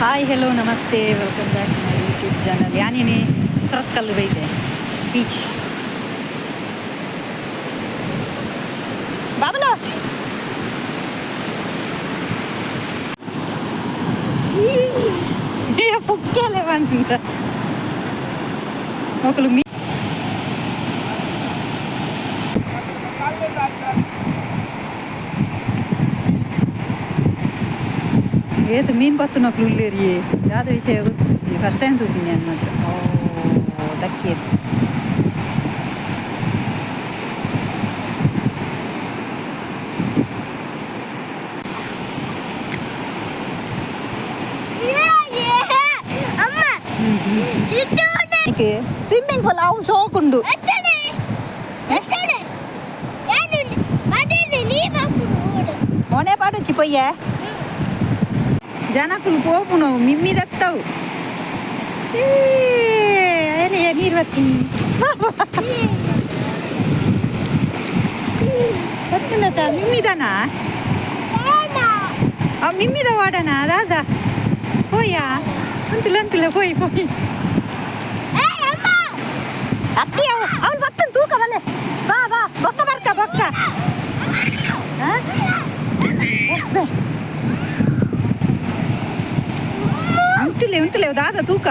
Hi, hello, ನಮಸ್ತೆ, welcome back my YouTube channel. ಯಾನಿನಿ ಸುರತ್ಕಲ್ಲು ಬೈದೆ ಬೀಚ್. ಬಾಬಲ ಪುಕ್ಕೆಲೆ ಬಂದ ಮಕ್ಕಳು ಮೀ ಏತ್ ಮೀನು ಪತ್ತುನಕ್ಲು ಉಲ್ಲೇರಿಯೇ, ದಾದ ವಿಷಯ ಗೊತ್ತುಜ್ಜಿ. ಫಸ್ಟ್ ಟೈಮ್ ತೂಪಿನಿ ನಾನು ಮಾತ್ರ. ಓ ದಕ್ಕಿಯರು. ಅಮ್ಮ. ಸ್ವಿಮ್ಮಿಂಗ್ ಪೂಲ್ ಅವು ಶೋಕುಂಡು. ಮೊನೆ ಪಾಡೊಚ್ಚಿ ಪೊಯ್ಯೆ ಜನಕುಲು ಪೋಪುನವು ಮಿಮ್ಮಿ ದತ್ತವು. ಏ ಅರೆ, ನೀರು ಬತ್ತೀನಿ ಬತ್ತಿನತ ಮಿಮ್ಮಿದನ ಅವ್ ಮಿಮ್ಮಿದ ವಾಡನ ದಾದ ಪೋಯ ಅಂತಿಲ್ಲ ಅಂತಿಲ್ಲ, ಪೋಯ್ ಪೋಯ್. ಅತ್ತಿ ಅವು ಅವ್ನು ಬತ್ತನ್ ತೂಕ ಬಲ್ಲೆ. ಬಾ ಬಾ, ಬೊಕ್ಕ ಬರ್ಕ ಬೊಕ್ಕ. ಆ? ಒಪ್ಪೆ. ಉಂತುಲೆ ಉಂತುಲೆ, ದಾದ ತೂಕ.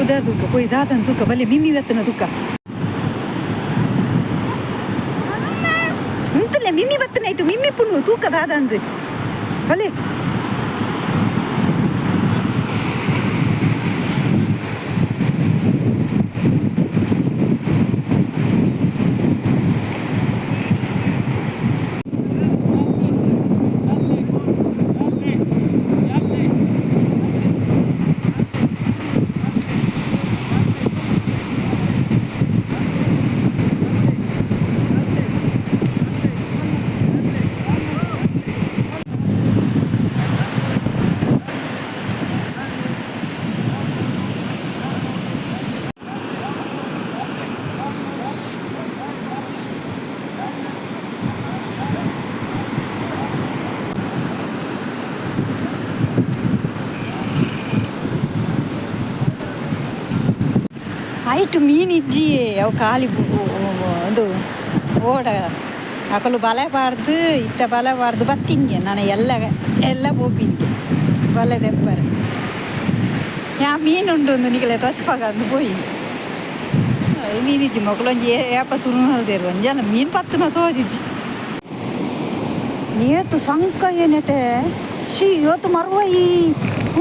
ಉದಾರ್ ತೂಕ ಪೋಯ್, ದಾದನ್ ತೂಕ ಬಲ್ಲೆ. ಮಿಮ್ಮಿ ಬತ್ತನ ತೂಕ. ಉಂತುಲೆ, ಮಿಮ್ಮಿ ಬತ್ತನ ಇಟ್ಟು ಮಿಮ್ಮಿ ಪುಣ್ಣು ತೂಕ ದಾದಂದು ಬಲೆ. ಐಟು ಮೀನು ಇಜ್ಜಿಯೇ, ಅವು ಖಾಲಿ ಒಂದು ಓಡ. ಅಕಲು ಬಲೆ ಬಾರ್ದು ಇತ್ತ ಬಲೆ ಬಾರ್ದು ಬತ್ತಿಂಗೆ ನಾನು ಎಲ್ಲ ಎಲ್ಲ ಪೋಪಿಂಗೆ ಬಲೆ ದೆಪ್ಪರೆ. ಯಾ ಮೀನು ಉಂಡು ಒಂದು ನಿಗಲೆ ತೋಚಪಾಗ ಅಂದು ಪೋಯಿ. ಮೀನು ಇಜ್ಜಿ. ಮಕ್ಕಳೊಂಜಿ ಏಪ ಸುರು ಮಲ್ದೇರು ಒಂಜಲ್ಲ ಮೀನು ಪತ್ತುನ ತೋಜಿಜ್ಜಿ. ನೇತು ಸಂಕ ಏನೆಟೆ she ಇವತ್ತು ಮರ್ವಯಿ.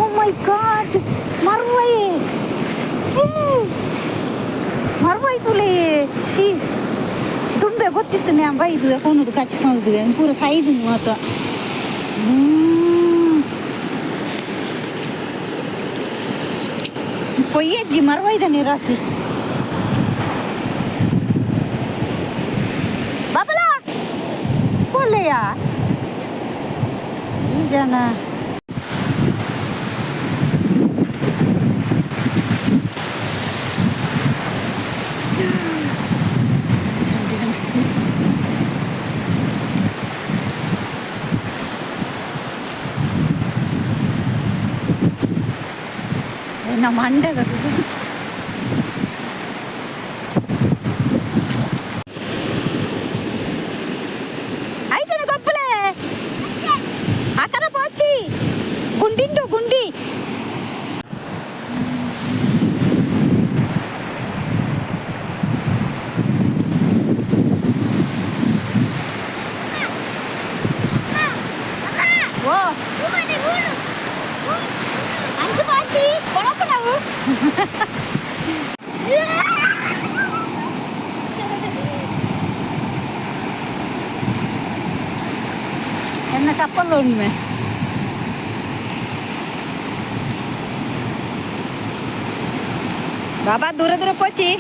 ಓ ಮೈ ಗಾಡ್, ಮರ್ವಯಿ ಮರ್ವಾಯ್ತುಲೇ she. ತುಂಬೆ ಗೊತ್ತಿತ್ತು ನ್ಯಾ ಬೈದು ಕೊನದು ಕಚ್ಕೊಂಡು ಪೂರ ಸೈದು ಮಾತ. ಪೊಯ್ಯಜ್ಜಿ ಮರ್ವೈದನೆ ರಾಸಿ. ಬಾಬಲ ಪೊಲ್ಲೆಯ ಈ ಜನ. ನಮ್ಮ ಮಂಡ್ಯದ ಐಟನ ಗೊಪ್ಪಲೆ ಅಕರ ಪೋಚಿ ಗುಂಡಿಂಡು ಗುಂಡಿ. ಓ ಅಂಚು ಪಾಚಿ ಕೊಳಪನವು. ಎನ್ನ ಚಪ್ಪಲ್ ಉಂಡ್ಮೆ. ಬಾಬಾ, ದೂರ ದೂರ ಪೋಚಿ.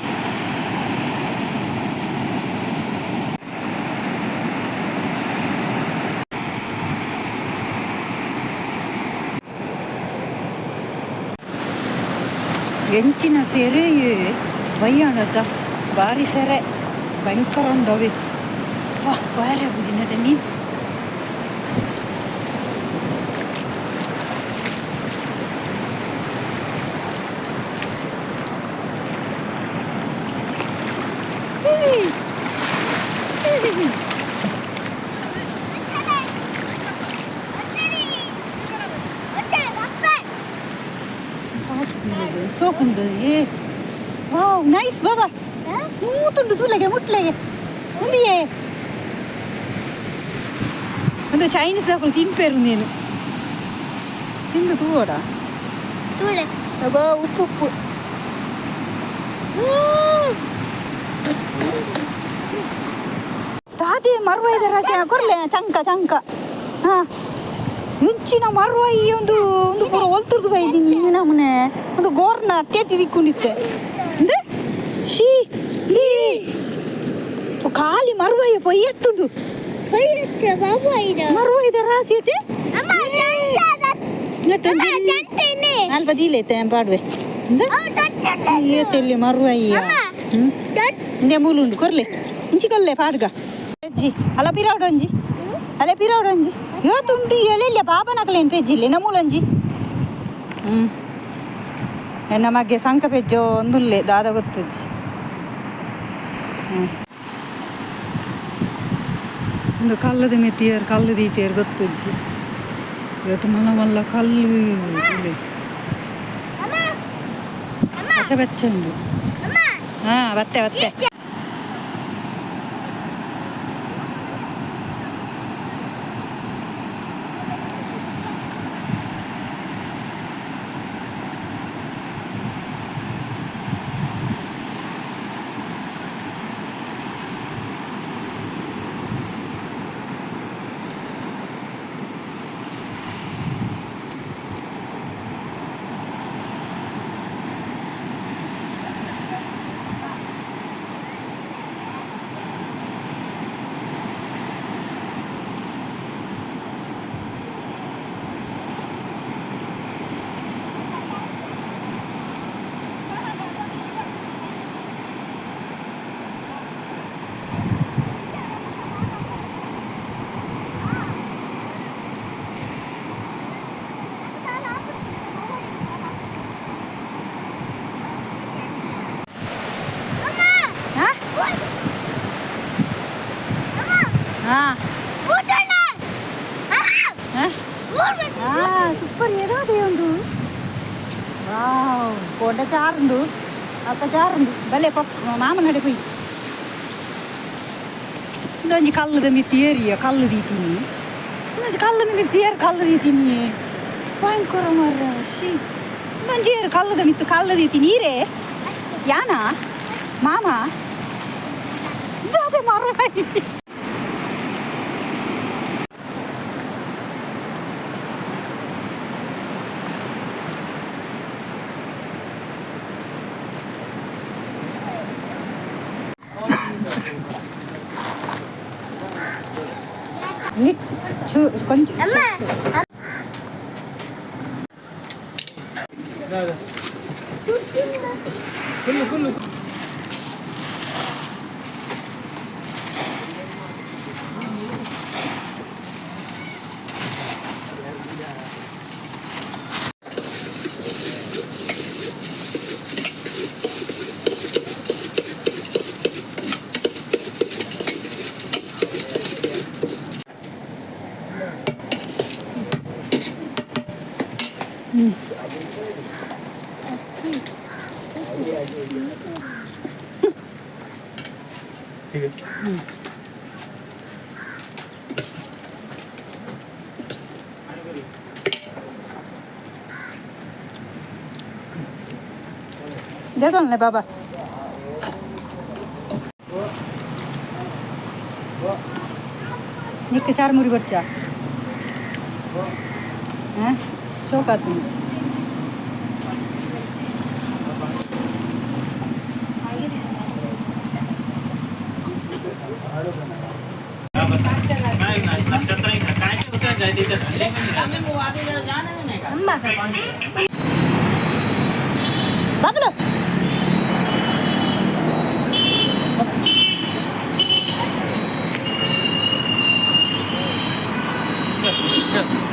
ಎಂಚಿನ ಸೆರೆಯೇ. ಬಯ್ಯಾಣದ ಬಾರಿ ಸೆರೆ ಭಯಂಕರ ಉಂಡವೆ ವಾ ಬಾರಿ ಆಪುಜಿ ನೆಟ ನೀರು. ಸೋಕುಂಡು ಏ ವಾವ್ ನೈಸ್ ಬಾಬಾ ಸ್ಮೂತ್ ಉಂಡು ತೂಲೆಗೆ ಮುಟ್ಲೆಗೆ ಉಂದಿಯೇ ಒಂದು ಚೈನೀಸ್ ದಾಕುಲು ತಿನ್ಪೇರು ನೀನು ತಿಂದು ತೂವಡ ತೂಲೆ ಅಬ್ಬಾ ಉಪ್ಪು ಉಪ್ಪು ತಾತಿ ಮರ್ವ ಇದೆ ರಸ ಕೊರ್ಲೆ ಚಂಕ ಚಂಕ ಹಾ ಇಂಚಿನ ಮರ್ವೈ ಒಂದು ಒಂದು ಪೂರ ಒಲ್ತುರ್ದು ಬೈದಿನಿ ನಮ್ಮನೆ ಒಂದು ಗೋರ್ನ ಅಟ್ಟೆಟ್ಟಿ ದಿಕ್ಕೊಂಡಿತ್ತೆ ಅಂದೆ ಶೀ ಲೀ ಖಾಲಿ ಮರ್ವಯ್ಯ ಪೊಯ್ಯತ್ತುಂಡು ಪೊಯ್ಯತ್ತೆ ಬಾಬು ಐದು ಮರ್ವ ಇದೆ ರಾಸಿ ಐತಿ ಅಮ್ಮ ಚಂದ ಅಲ್ಪ ದೀಲೈತೆ ಪಾಡುವೆ ಏತೆಲ್ಲಿ ಮರ್ವಯ್ಯ ಇಂದೆ ಮೂಲುಂಡು ಕೊರ್ಲೆ ಇಂಚಿ ಕೊಲ್ಲೆ ಪಾಡ್ಗ ಅಜ್ಜಿ ಅಲ್ಲ ಪಿರಾವಡು ಅಂಜಿ ಅಲ್ಲ ಪಿರಾವಡು ಅಂಜಿ ಇವತ್ತುಂಟು ಎಳೆಲ್ಲ ಬಾಬನಕಲೇನು ಪೆಜ್ಜಿಲ್ಲೆ ನಮೂಲಂಜಿ ಹ್ಞೂ ಎನ್ನ ಬಗ್ಗೆ ಸಂಕ ಪೆಜ್ಜೋ ಒಂದುಲ್ಲೆ ದಾದ ಗೊತ್ತಜ್ಜಿ. ಹ್ಞೂ ಒಂದು ಕಲ್ಲದ ಮೆತ್ತಿಯರ್ ಕಲ್ಲು ದೀತಿಯರ್ ಗೊತ್ತುಜ್ಜಿ. ಇವತ್ತು ಮಲ್ಲ ಮಲ್ಲ ಕಲ್ಲು ಉಂಡು. ಬೆಚ್ಚ ಬೆಚ್ಚ ಉಂಡು. ಹಾಂ ಬತ್ತೆ ಬತ್ತೆ. ಹಾಂ ಹಾಂ ಹಾಂ ಸೂಪರ್ ಏದಾದೆ ಉಂಡು. ವಾವ್ ಕೋಟ ಚಾರುಂಡು ಅಪ್ಪ ಚಾರುಂಡು ಬಲೆ ಪಪ್ಪ ಮಾಮನ ಪೊಯ್. ಇಂದೊಂಜಿ ಕಲ್ಲುದ ಮಿತ್ತ್ ಏರಿಯ ಕಲ್ಲು ದೀತೀನಿ ಇಂದೊಂಜಿ ಕಲ್ಲುದ ಮಿತ್ತ್ ಏರ್ ಕಲ್ಲು ದೀತೀನಿ ಭಯಂಕರ ಮಾರ್ರೆ she. ಇಂದೊಂಜಿ ಏರು ಕಲ್ಲುದ ಮಿತ್ತು ಕಲ್ಲು ದೀತೀನಿ ಈರೇ ಯಾನ ಮಾಮ ಅದೇ ಮಾರ್ರೆ. ಕೊಂಚ كله كله. ठीक है. दे बाबा. निक्के चार मुरी बच्चा हैं शौक आती. ಬಾಬಲು. ಇಂಚ.